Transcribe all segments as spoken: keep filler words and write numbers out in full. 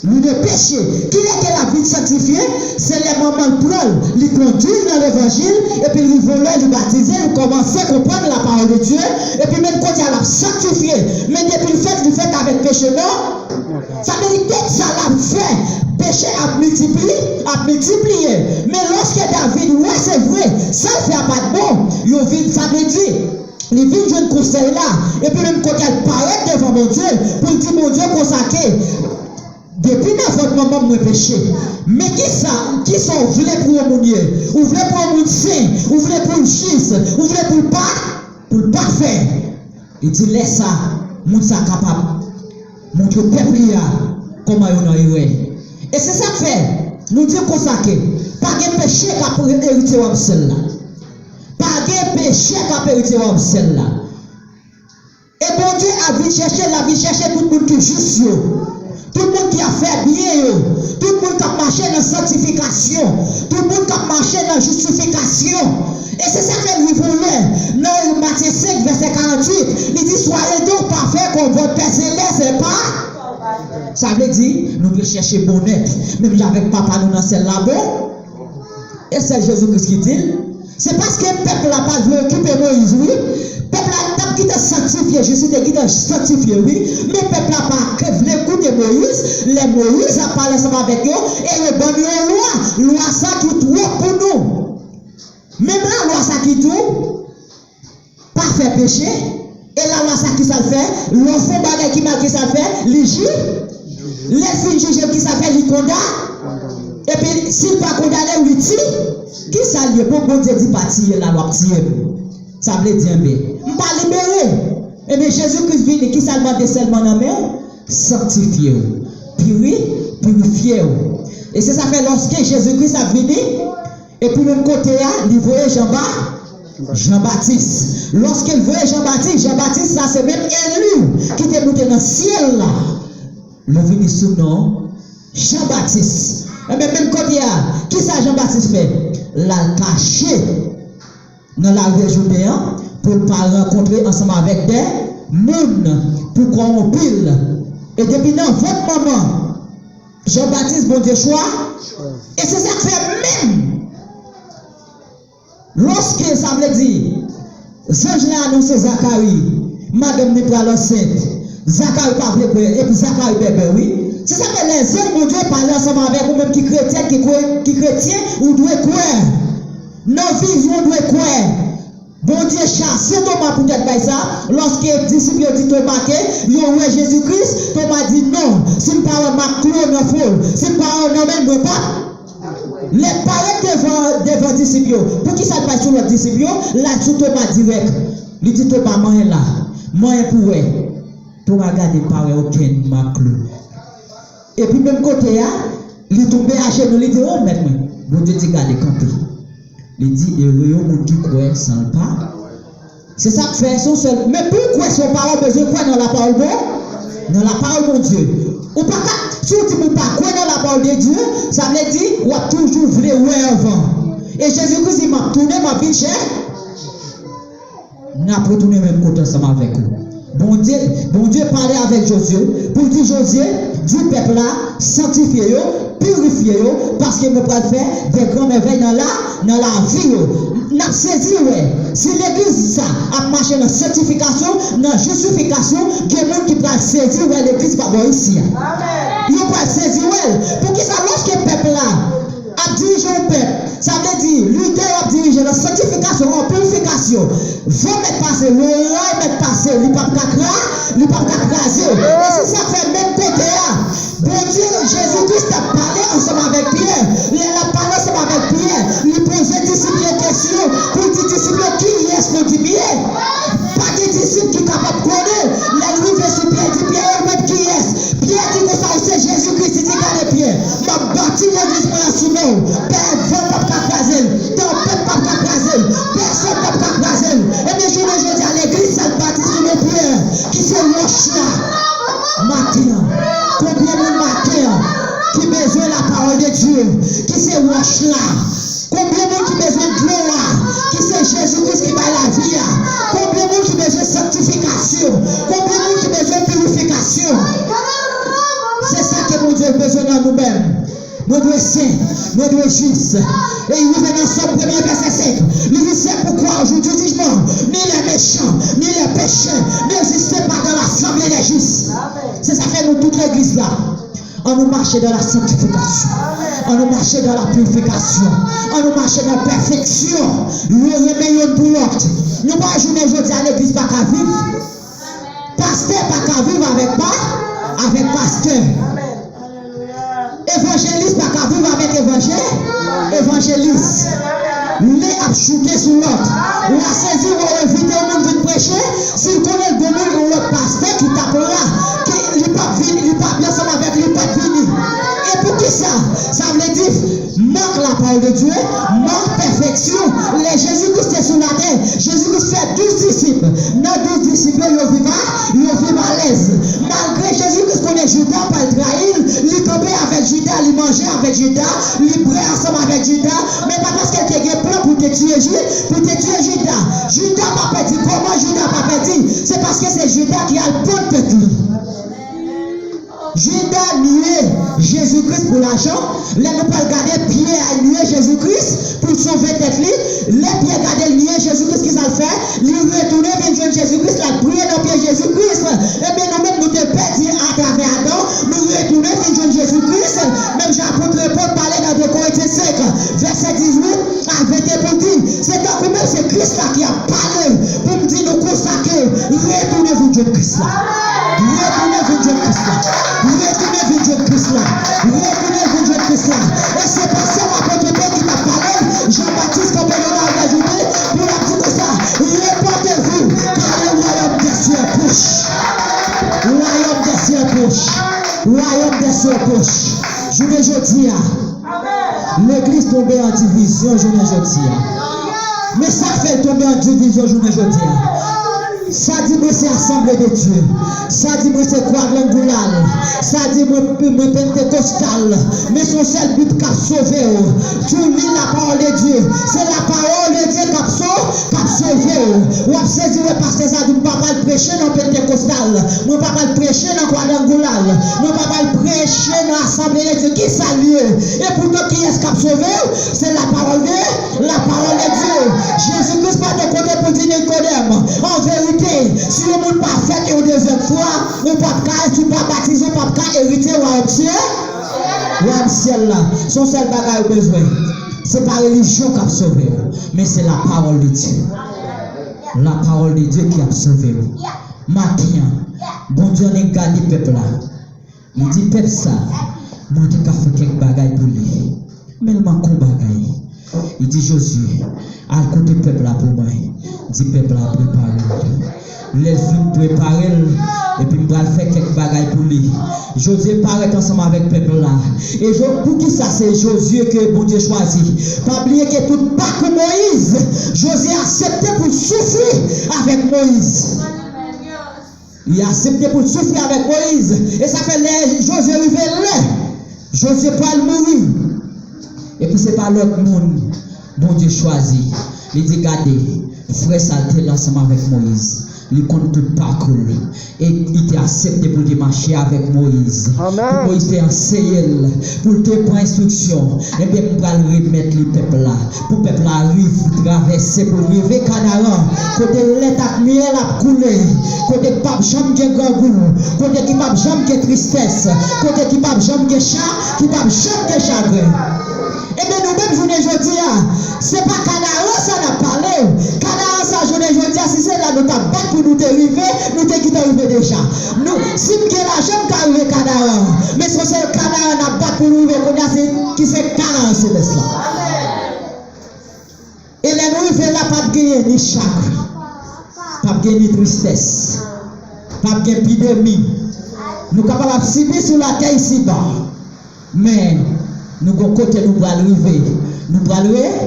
Li de peche. Kilè ke l ap vin sanktifye? Se lè manman l pran l, li kondui l nan levanjil, epi l rive yon lè, li batize, li kòmanse konprann lapawòl de Dye, epi menm kote a l ap sanktifye. Men depi l fèt, li fèt avèk peche, non? Sa vle di tout sa l ap fè, peche ap miltipli, ap miltipliye. Men lòske David wè se vre, sa l fè a pa t bon, yo vin, sa vle di, li vin jwenn konsèy la, epi menm kote a l parèt devan Bondye, pou l di Bondye konsa ke, depi nan vant manman m mwen peche. Men kisa, kisa w vle pou yon moun ye? Ou vle pou yon moun sen, ou vle pou l jis, ou vle pou l pa, pou l pafè. Li di lè sa, moun sa kapab montre pèp li a kòman yo nan erè. E se sa k fè, nou di konsa ke pa gen peche k ap eritye wòb syèl la. Pa gen peche k ap eritye wòb syèl la. E Bondye ap vin chèche, l ap vin chèche tout moun ki jis yo. Tout moun ki ap fè byen yo. Tout moun k ap mache nan sanktifikasyon. Tout moun k ap mache nan jistifikasyon. E se sa k fè l rive yon lè, nan Matye senk, vèsè karanntuit, li di, Soyez donc parfaits comme votre Père céleste est parfait. Sa vle di, nou dwe chèche bonè, menm jan avèk Papa nou nan syèl la bon. E sèl Jezi Kris ki di l. Se paske pèp la pa t vle okipe Moyiz, wi. Pèp la t ap gentan sanktifye, Jezi te gentan sanktifye, wi. Men pèp la pa t vle koute Moyiz. Lè Moyiz ap pale ansanm avèk yo, e yo ban nou yon lwa. Lwa sa ki twòp pou nou. Menm lalwa sa ki di w pa fè peche. E lalwa sa ki sa l fè? Lè w fè yon bagay ki mal, ki sa l fè? Li ji-, lè l fin jije w, ki sa l fè? Li konda-, epi si l pa kondane w, li ti-, ki sa l ye? Bon, Bondye di pa tiye l, la w ap tiye m. Sa vle di, enben, m pa libere. Enben, Jezi Kris vini, ki sa l mande sèlman nan men w? Sanktifye w. Piri-, pirifye w. E se sa fè lòske Jezi Kris ap vini, epi menm kote a, li voye Jan Ba-, Jan Batis. Lòske l voye Jan Batis, Jan Batis sa se menm eli ki te moute nan syèl la. Li vini sou non Jan Batis. Enben, menm kote a, ki sa Jan Batis fè? L al kache nan laryè Jouden an pou l pa rankontre ansanm avèk de moun pou kòwonpi l. E depi nan vant manman Jan Batis, Bondye chwa. E se sa k fè menm lòske, sa vle di, zanj la anonse Zakari, madanm li pral ansent. Zakari pa vle kwè, epi Zakari bèbè, wi. Se sa k fè lè zanj Bondye pale ansanm avèk ou menm ki kretyèn, ki kwè, ki kretyen, ou dwe kwè. Nan vizyon, ou dwe kwè. Bondye chase Toma poutèt bagay sa. Lòske disip yo di Toma ke yo wè Jezi Kris, Toma di, non, si m pa wè mak klo nan fwon l, si m pa wè nan men l, mwen p ap. Lè l parèt devan, devan disip yo, poukisa l pa sou lòt disip yo? L al sou Toma dirèk. Li di Toma, manyen la, manyen pou wè. Toma gade, l pa wè okenn mak klo. Epi menm kote a, li tonbe ajenou, li di, o, mèt mwen, Bondye di gade, kanpe. Li di, ere yo moun ki kwè san l pa. Se sa k fè, se yon sèl, men pou w kwè se yon pawòl, bezwen kwè nan lapawòl Bon-, nan lapawòl Bondye. Ou pa ka, si w di m ou pa kwè nan lapawòl de Dye, sa vle di w ap toujou vle wè anvan. E Jezi Kris di, m ap tounen, m ap vin chè-, n ap retounen menm kote ansanm avèk ou. Bondye, Bondye pale avèk Jozye pou l di Jozye, di pèp la, sanktifye yo, pirifye yo, paske mwen pral fè de gran mèvèy nan la, nan lavi yo. N ap sezi wè, si legliz sa ap mache nan sanktifikasyon, nan jistifikasyon, gen moun ki pral sezi wè legliz pa bò isi a. Yo pral sezi wè l. Poukisa lòske pèp la ap dirije yon pèp, sa vle di, lidè yo ap dirije nan sanktifikasyon, nan pirifikasyon. Van mèt pase, loray mèt pase, li p ap ka kra-, li p ap ka kraze. E se sa k fè menm kote a, Bondye, Jezi Kris t ap pale ansanm avèk Pyè. Lè l ap pale ansanm avèk Pyè, li poze disip yo kesyon pou l di disip yo, kiyès nou di m ye? Pa gen disip ki kapab konnen. Lè l rive sou Pyè, l di Pyè, e mwen kiyès? Pyè di konsa, ou se Jezi Kris. Li di, gade Pyè, m ap bati legliz mwen an sou non w. Pè, van p ap ka kraze l. Tanpèt p ap ka kraze l. Pèsonn p ap ka kraze l. Ebyen, jounen jodi a, legliz sa l bati sou non Pyè, ki se wòch la. Maten an, konbyen moun maten an ki bezwen lapawòl de Dye, ki se wòch la? Konbyen moun ki bezwen dlo a, ki se Jezi Kris ki bay lavi a? Konbyen moun ki bezwen sanktifikasyon? Konbyen moun ki bezwen pirifikasyon? Se sa ke Bondye Bezwen nan nou menm. Mwen dwe sen, mwen dwe jis. E li rive nan Sòm premye vèsè senk. Li di, c'est pourquoi au jour du jugement, ni les méchants, ni les pécheurs n'existent pas dans l'assemblée des justes. Se sa fè nou tout legliz la. Ann nou mache dans la sanctification. Ann nou mache dans la purification. Ann nou mache nan pèfeksyon. Youn renmen youn pou lòt. Nou pa jounen jodi a legliz pa ka viv. Pastè pa ka viv avèk pa, avèk pastè. Evanjelis pa ka viv avèk evanje-, evanjelis. Len ap choute sou lòt. Ou a sezi, ou a envite yon moun vin preche. Si l konnen l gon moun, yon lòt pastè ki t ap la, ki li p ap vin, li p ap ansanm avèk li, li p ap vini. E poukisa? Sa vle di, mank la parole de Dieu, mank pèfeksyon. Lè Jezi Kris te sou latè, Jezi Kris fè douz disip. Nan douz disip yo, yo viv a, yo viv alèz. Malgre Jezi Kris konnen Jida pral trayi l, li kanpe avèk Jida, li manje avèk Jida, li bwè ansanm avèk Jida, men pa paske l te gen plan pou te tiye Ji-, pou te tiye Jida. Jida pa pèdi. Kòman Jida pa pèdi? Se paske se Jida ki al ponn tèt li. Jida nye Jezi Kris pou lajan. Lè nou pral gade, Pyè al nye Jezi Kris pou l sove tèt li. Lè Pyè gade l nye Jezi Kris, kisa l fè? Li retounen vin jwenn Jezi Kris, l al priye nan pye Jezi Kris. Ebyen, nou menm, nou te pèdi atravè Adan, nou retounen vin jwenn Jezi Kris. Menm jan apot Pòl pale nan de Korentyen senk, vèsè dizuit, avèti pou l di, se tankou menm se Kris la ki ap pale pou m di nou konsa ke retounen vin jwenn Kris la. Retounen vin jwenn Kris la. Retounen vin jwenn Kris la. Retounen vin jwenn Kris la. E se pa sèl apot Pòl ki t ap pale, Jan Batis kanpe nan lari a Jide pou l ap di konsa, repentez-vous, car le royaume des cieux est proche. Royaume des cieux est proche. Royaume des cieux est proche. Jounen jodi a, legliz tonbe an divizyon jounen jodi a. Men sa k fè l tonbe an divizyon jounen jodi a? Sa di mwen se Assemblée de Dieu. Sa di mwen se Quadrangular. Sa di mwen, mwen Pentecostal. Men se yon sèl but k ap sove w. Tu lis la parole de Dieu. Se la parole de Dieu k ap so-, k ap sove w. W ap sezi wè pastè sa di, "M pa pral preche nan Pentecostal. Mwen pa pral preche nan Quadrangular. Mwen pa pral preche nan Assemblée de Dieu." Kisa l ye? E poutan, kiyès k ap sove w? Se la parole de, la parole de Dieu. Jezi Kris pa t kote pou di Nikodèm, an verite, si yon moun pa fèt yon dezyèm fwa, ou p ap ka, si w pa batize, ou p ap ka erite wayòm syè-, wayòm syèl la. Se yon sèl bagay ou bezwen. Se pa relijyon k ap sove w, men se la parole de Dieu. La parole de Dieu ki ap sove w. Maten an, Bondye annik gade pèp la. Li di pèp sa, mwen te ka fè kèk bagay pou li. Men l manke yon bagay. Li di Jozye, al kote pèp la pou mwen. Di pèp la prepare l. Lè l fin prepare l, epi m pral fè kèk bagay pou li. Jozye parèt ansanm avèk pèp la. E Jo-, poukisa se Jozye ke Bondye chwazi? Pa bliye ke tout pakou Moyiz, Jozye aksepte pou l soufri avèk Moyiz. Li aksepte pou l soufri avèk Moyiz. E sa fè lè Jozye rive lè Jozye pral mouri. Epi se pa lòt moun Bondye chwazi. Li di, gade, frè sa l te la ansanm avèk Moyiz. Li konn tout pakou l. E li te aksepte pou l te mache avèk Moyiz. Amèn. Pou Moyiz te anseye l, pou l te pran enstriksyon. Ebyen, m pral remèt li pèp la. Pou pèp la rive travèse pou l rive Kanaran, kote lèt ak myèl ap koule, kote k p ap janm gen grangou, kote ki p ap janm gen tristès, kote ki p ap janm gen cha-, ki p ap janm gen chagren. Ebyen, nou menm jounen jodi a, se pa Kanaran sa n ap pale. Kanaran sa jounen jodi a, si se la nou t ap bat pou nou te rive, nou te gentan rive deja. Nou, si m gen lajan, m ka rive Kanaran. Men se yon sèl Kanaran n ap bat pou nou rive kounye a, se, ki se Kanaran selès la. E lè nou rive la, p ap genyen ni chagren, p ap gen ni tristès, p ap gen epidemi. Nou kapab ap sibi sou latè isiba, men nou gon kote nou pral rive. Nou pral re-,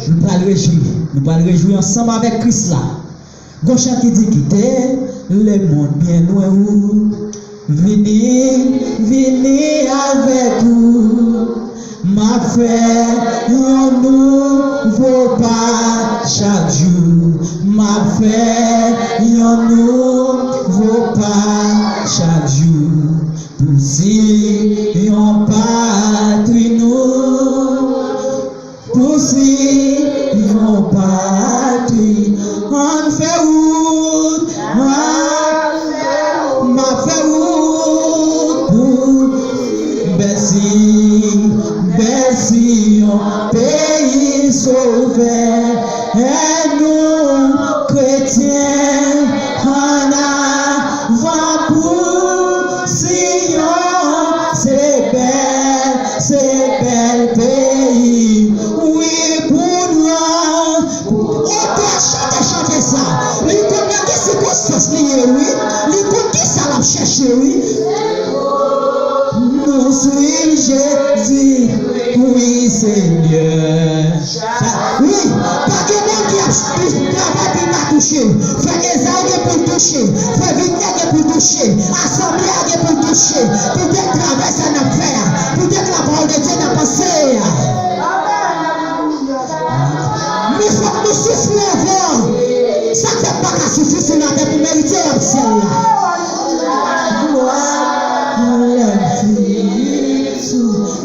nou pral rejwi. Nou pral rejwi ansanm avèk Kris la. Gon chan ki di, kite lemonn byen lwen ou. Vini, vini avèk ou. M ap fè yon nouvo pa chak jou. M ap fè yon nouvo pa chak jou. Pou si yon Sovè nou, kretyen, ann avan pou Siyon, se bèl, se bèl peyi, wi, pou nou. Otè chante, chante sa, li konn nan ki sikonstans li ye, wi, li konn ki sa l ap chèche, wi. Nou swiv Jezi, wi, Senyè. Wi, pa gen moun ki ap travay pou l pa touche. Frè Ezayi gen pou l touche. Frè Victor gen pou l touche. Asanble a gen pou l touche. Poutèt travay sa n ap fè a. Poutèt lapawòl de Dye n ap anseye a. Men fòk nou soufri avan. Sa k fè m pa ka soufri sou latè pou merite y ap syèl la. Glwa pou lè fini.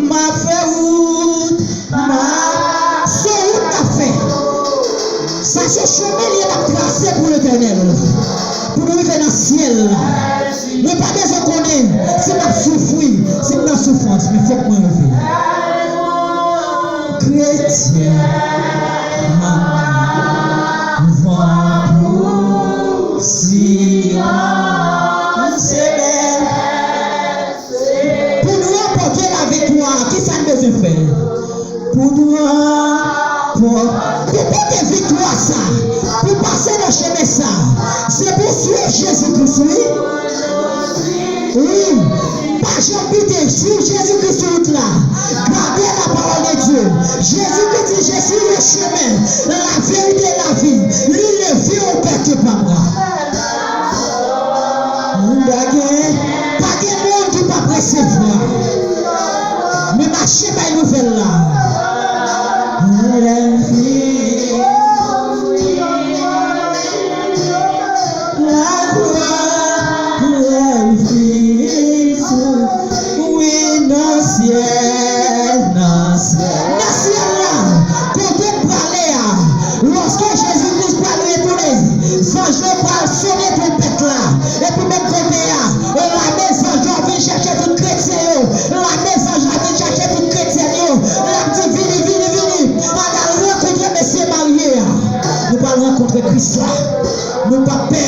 M ap fè wout. M ap, se wout n ap fè. Sa se chemen li l ap trase pou Letènèl, pou nou rive nan syèl la. Mwen pa bezwen konnen si m ap soufri, si m nan soufrans, men fòk mwen rive. Kretyen, m ap van pou Siyon, se bèl. Pou nou ranpòte laviktwa, ki sa n bezwen fè? Pou nou ranpò-, pou pote viktwa sa, pou pase nan chemen sa, se pou swiv Jezi Kris, wi. Wi. Pa janm bite, swiv Jezi Kris sou wout la. Gade la parole de Dieu. Jezi Kris di, Je suis le chemin, la vérité et la vie. Li leve w pète pa mwa. Pa gen, pa gen moun ki p ap resevwa. Men mache bay nouvèl la. Lè l fini, la glwa, lè l fini, wi, nan syèl, nan syèl. Nan syèl la, kote m prale a, lòske Jezi Kris pral retounen, zanj yo pral sonnen twonpèt la. Epi menm kote a, lame zanj yo vin chèche tout kretyen yo. Lame zanj la vin chèche tout kretyèn yo. L ap di, vini, vini, vini. Ann al rankontre mesye marye a. Nou pral rankontre Kris la. Nou p ap pè.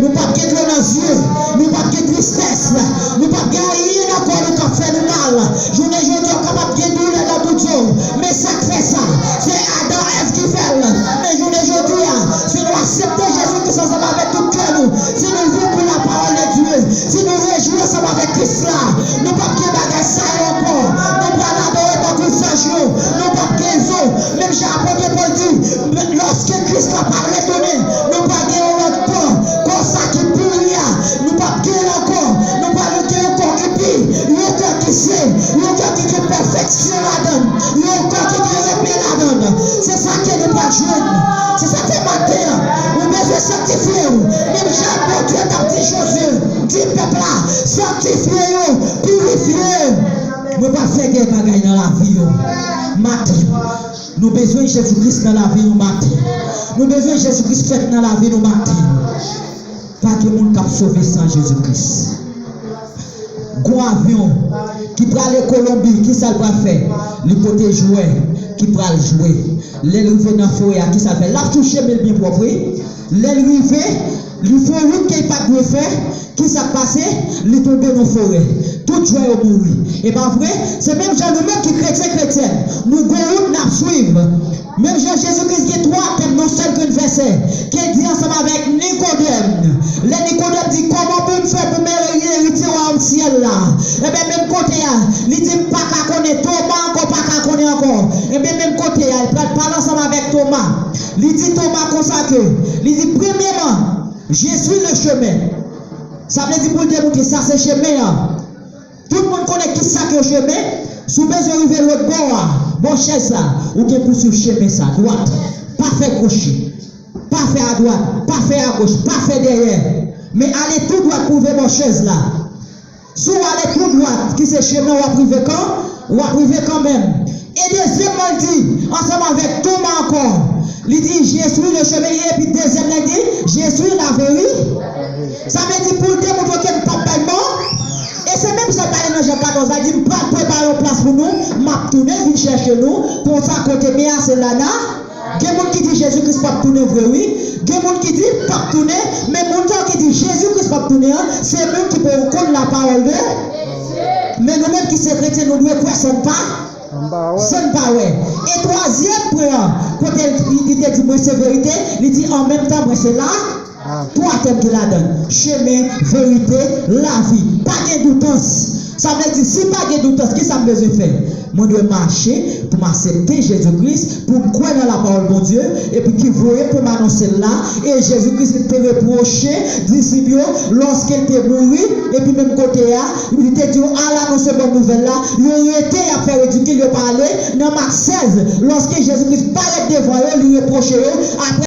Nou p ap gen dlo nan zye. Nou p ap gen tristès. Nou p ap gen anyen ankò nou k ap fè nou mal. Jounen jodi a, w kapab gen doulè nan bout je w. Men sa k fè sa, se Adan, Èv ki fè l. Men jounen jodi a, si nou aksepte Jezi Kris ansanm avèk tout kè nou, si nou viv pou la parole de Dieu, si nou rejwi ansanm avèk Kris la, nou p ap gen bagay sa yo ankò. Nou pral adore tankou zanj yo. Nou p ap gen zo. Menm jan apot Pòl di, lòske Kris la pral retounen, nou pral gen yon lòt kò. Kò sa ki pouri a, nou p ap gen l ankò. Nou pral gen yon kò ki pi, yon kò ki sen, yon kò ki gen pèfeksyon ladan l, yon kò ki gen respè ladan l. Se sa ke nou pral jwenn. Se sa k fè maten an, ou bezwen sanktifye w. Menm jan Bondye t ap di Jozye, di pèp la, sanktifye yo, pirifye yo. Mwen pral fè de bagay nan lavi yo. Maten, nou bezwen Jezi Kris nan lavi nou maten. Nou bezwen Jezi Kris fèt nan lavi nou maten. Pa gen moun k ap sove san Jezi Kris. Gon avyon ki prale Kolonbi, ki sa l pral fè? Li pote jwè ki pral jwe. Lè l rive nan forè a, ki sa l fè? L ap touche men l byen pwòp, wi. Lè l rive, li fè yon wout ke l pa t dwe fè. Ki sa k pase? Li tonbe nan forè. Tout jwè yo mouri. E pa vre? Se menm jan nou menm ki kretyen, kretyèn. Nou gon wout n ap swiv. Menm jan Jezi Kris gen twa tèm nan sèl grenn vèsè, ke l di ansanm avèk Nikodèm. Lè Nikodèm di, kòman pou m fè pou m eritye wayòm syèl la? Ebyen, menm kote a, li di, m pa ka konnen, Toma ankò pa ka konnen ankò. Ebyen, menm kote a, l pral pale ansanm avèk Toma. Li di Toma konsa ke, li di, premyèman, Je suis le chemin. Sa vle di pou l te montre sa se chemen an. Tout moun konnen ki sa k yon chemen. Si w bezwen rive lòt bò a, bò chèz la, ou gen pou swiv chemen sa, dwat. Pa fè goch. Pa fè adwat. Pa fè agoch. Pa fè dèyè. Men ale tou dwat pou w rive bò chèz la. Si w ale tou dwat, ki se chemen, w ap rive kan? W ap rive kanmenm. E dezyèmman, l di, ansanm avèk Toma ankò, li di, Je suis le chemin, epi dezyèm nan di, Je suis la vérité. Sa vle di pou l te montre ke m p ap bay man. E se menm sa l pale nan Jan katòz la, li di, m pral prepare yon plas pou nou, m ap tounen vin chèche nou, konsa kote m ye a se la n a. Gen moun ki di Jezi Kris p ap tounen vre wi. Gen moun ki di l p ap tounen, men moun sa yo ki di Jezi Kris p ap tounen an, se moun ki poko konn lapawòl de. Men nou menm ki se kretyen, nou dwe kwè sa n pa, sa n pa wè. E twazyèm pwen an, kote li, li te di mwen se verite, li di an menm tan mwen se la. Twa tèm ki ladan l, chemen, verite, lavi. Pa gen doutans. Sa vle di, si pa gen doutans, ki sa m bezwen fè? Mwen dwe mache pou m aksepte Jezi Kris, pou m kwè nan lapawòl Bondye, epi ki voye m pou m anonse l la. E Jezi Kris te repwoche disip yo, lòske l te mouri, epi menm kote a, li te di yo, al anonse bòn nouvèl la. Yo rete, y ap fè ridikil, yo pa ale. Nan Mak sèz, lòske Jezi Kris parèt devan yo, li repwoche yo. Apre